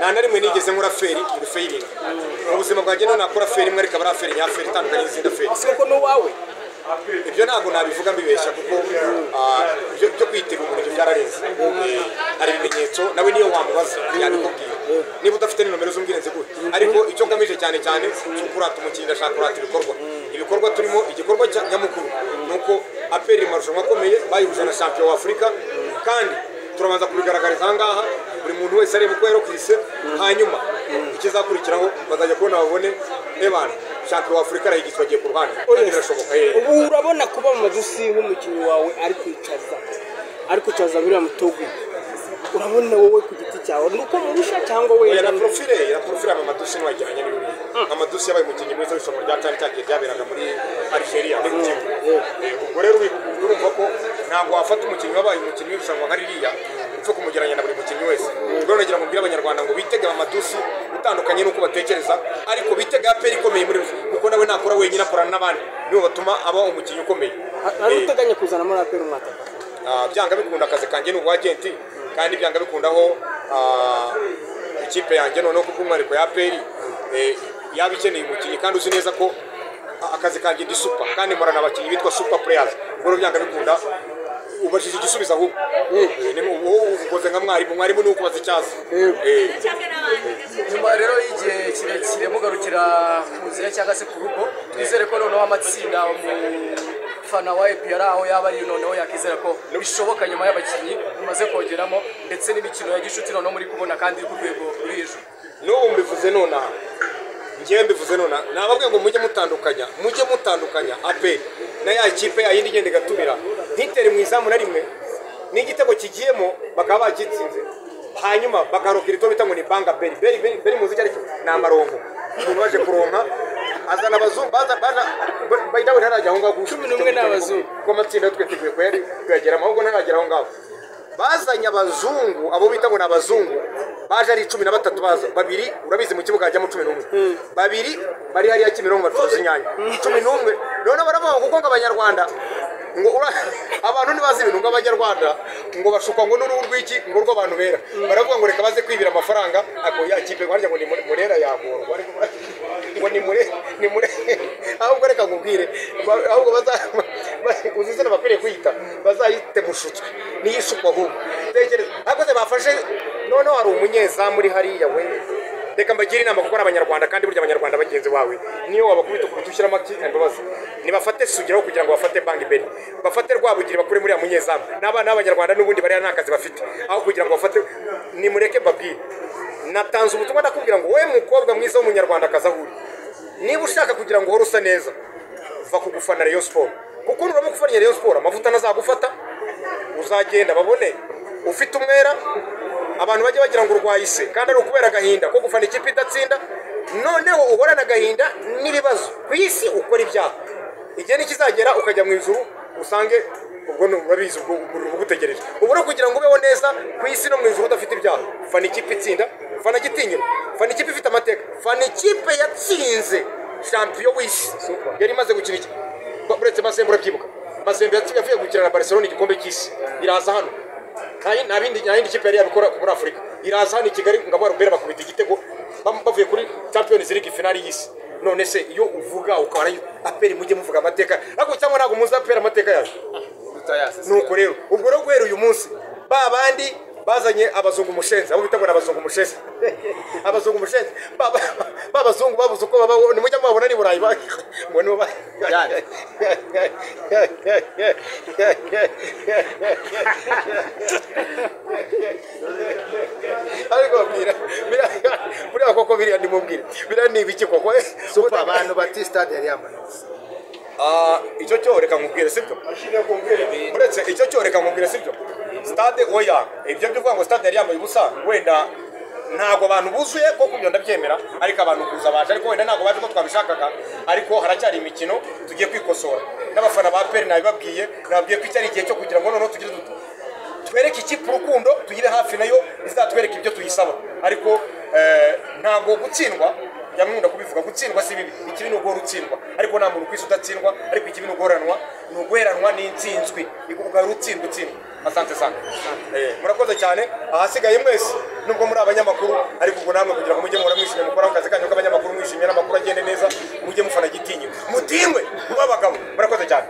Nta na rimwe nigeze nkora feri ngo feyiringa mu buzima bwanjye. None nakora feri imwe, ariko aba ari aferi nyaferi itandukanye n'izindi aferi. Ese koko n'uwawe? Ibyo ntabwo nabivuga mbibeshya, kuko ibyo byo kwitega umuntu, ibyo byararenze. Hari ibimenyetso, nawe niyo wamubaza yabikubwira. Niba udafite ni nomero z'ubwirinzi gute? Ariko icyo ngamije cyane cyane si ukurata umukinnyi, ndashaka kurata ibikorwa. Ibikorwa turimo, igikorwa cya nyamukuru ni uko APR iri mu marushanwa akomeye, bayihuje na champion wa Afurika, kandi turabanza kubigaragariza aha ngaha, buri muntu wese areba uko yarokwise. Hanyuma ikizakurikiraho bazajya kubona babone ebana champion wa Afurika arahigitswe, agiye ku ruhande. Kandi birashoboka. Ubu urabona kuba Mamadou Sy nk'umukinnyi wawe ari kwicaza buriya mutogo, urabona wowe ku giti cyawe ni uko murusha cyangwa Oya, wenda? Na profile ya Mamadou Sy ntiwagereranya n'ibindi. Mamadou Sy yabaye umukinnyi mwiza w'irushanwa rya CHAN, cyagiye ryaberaga muri Algeria muri Kivu. Ubwo rero urumva ko ntabwo wafata umukinnyi wabaye umukinnyi w'irushanwa nka ririya upfe kumugereranya na buri mukinnyi wese. Ubwo rero nagira ngo mbwire Abanyarwanda ngo bitege Mamadou Sy utandukanye n'uko batekereza, ariko bitege APR ikomeye muri rusange, kuko nawe nakora wenyine, akorana n'abandi, nibo batuma aba umukinnyi ukomeye. Ari uteganya kuzana muri APR umwataka? Byanga bikunda akazi kanjye ni ubwagenti, kandi byanga bikundaho ikipe yanjye noneho kubw'umwihariko ya APR yaba ikeneye umukinnyi, kandi uzi neza ko akazi kanjye ndi super, kandi mporana abakinnyi bitwa super players. Ubwo rero byanga bikunda ubashije igisubizo ahubwo. Wowe ukoze nka mwarimu, mwarimu ni ukubaza icyazo. Nyuma rero y'igihe kirekire mugarukira ku nzira cyangwa se ku rugo, twizere ko noneho amatsinda, umufana wa APR aho yaba ari noneho yakizera ko bishoboka nyuma y'abakinnyi mumaze kongeramo ndetse n'imikino ya gishuti noneho muri kubona kandi iri ku rwego ruri hejuru? N'ubu mbivuze nonaha, njyewe mbivuze nonaha, nababwiye ngo mujye mutandukanya APR na ya kipe ya yindi igenda igatumira ntitere mu izamu na rimwe, n'igitego kigiyemo bakaba bagitsinze, hanyuma bakarokira icyo bita ngo ni banga beri beri beri beri. Muzi icyo ari cyo? Ni amarongo. Umuntu waje kuronka azana abazungu, baza baza by the way ntarajya aho ngaho. 11 ni abazungu. Kuko amatsinda twiteguye kuyageramo, ahubwo ntaragera aho ngaho. Bazanye abazungu, abo bita ngo ni abazungu, baje ari 13, baza babiri. Urabizi mu kibuga hajyamo 11, babiri bari hariya Kimironko bacuruza inyanya, 11. Noneho baravuga ngo kuko ngo Abanyarwanda ngo abantu ntibazi ibintu, ngo Abanyarwanda ngo bashukwa ngo n'uruhu rw'iki, ngo rw'abantu bera. Baravuga ngo reka baze kwibira amafaranga. Ako ya kipe ngo harya ngo ni Murera yagorwa, ariko ngo ni mure. Ahubwo reka nkubwire, ahubwo baza uzi izina bakwiriye kwita, bazayite Mushutswe, niyo ishukwa. Ahubwo tekereza ariko se bafashe. Noneho hari umunyezamu uri hariya we. Reka mbagire inama, kuko ari Abanyarwanda, kandi burya Abanyarwanda bagenzi bawe niyo wabakubita ukubita ushyiramo imbabazi. Nibafate Sugeraho kugira ngo bafate banki imbere, bafate Rwabugiri, bakure muri ya munyezamu n'abana b'Abanyarwanda n'ubundi bariya nta kazi bafite, aho kugira ngo bafate. Nimureke mbabwire, natanze ubutumwa, ndakubwira ngo wowe mukobwa mwiza w'Umunyarwandakazi aho uri, niba ushaka kugira ngo uhore usa neza, va ku gufana Rayon Sport, kuko nuramuka ufannye Rayon Sport amavuta ntazagufata, uzagenda babone ufite umwera, abantu bajya bagira ngo urwaye ise, kandi ari ukubera agahinda ko gufana ikipe idatsinda. Noneho uhorana agahinda n'ibibazo ku isi, ukora ibyaha, igihe nikizagera ukajya mu ijuru usange ubwo urabizi, ubwo umuriro ugutegereje. Ubu rero kugira ngo ubeho neza ku isi no mu ijuru udafite ibyaha, fana ikipe itsinda, fana Gitinyiro, fana ikipe ifite amateka, fana ikipe yatsinze champion w'isi yari imaze gukina iki. Uretse Mazembe, urabyibuka Mazembe yavuye gukina na Barcelona igikombe cy'isi, iraza hano, nta yindi kipe yari yabikora muri Afurika, iraza hano i Kigali ngo abarubere bakubita igitego bavuye kuri Champions League finale y'isi. None se iyo uvuga ukaba APR, mujye muvuga amateka ariko, cyangwa ntabwo muzi APR amateka yayo? Nuko rero ubwo rero guhera uyu munsi, ba bandi bazanye abazungu mushenzi, abo bita ngo ni abazungu mushenzi, abazungu mushenzi, ba bazungu babuze uko babaho, nimujya mubabona ni Burayi ngo nibo ariko babwira buriya koko biriya ndimubwire, biriya ni ibiki koko? Super, abantu bati stade yari yambaye ubusa. Icyo cyo reka nkubwire, sibyo? Uretse icyo cyo reka nkubwire, sibyo? Stade, oya, ibyo byo kuvuga ngo stade yari yambaye ubusa, wenda ntabwo abantu buzuye koko, ibyo ndabyemera, ariko abantu kuza baje, ariko wenda ntabwo baje ko twabishakaga. Ariko haracyari imikino, tugiye kwikosora. N'abafana ba APR nabibabwiye, nababwiye ko iki ari igihe cyo kugira ngo noneho tugire duto twereke ikipe urukundo, tuyire hafi, nayo izatwereka ibyo tuyisaba. Ariko ntabwo gutsindwa, njya nkunda kubivuga, gutsindwa si bibi, ikibi ni uguhora utsindwa. Ariko Ariko nta muntu ku isi udatsindwa, ariko ikibi ni uguheranwa, ni uguheranwa n'intsinzwi, ugahora utsindwa utsindwa. Asante sana. Murakoze cyane. Ahasigaye mwese, nubwo muri abanyamakuru, ariko ubwo namwe kugira ngo mujye muhora mwishimye, mukora akazi kanyu k'abanyamakuru mwishimye, n'amakuru agende neza, mujye mufana Gitinyiro, mutinywe, mube abagabo. Murakoze cyane.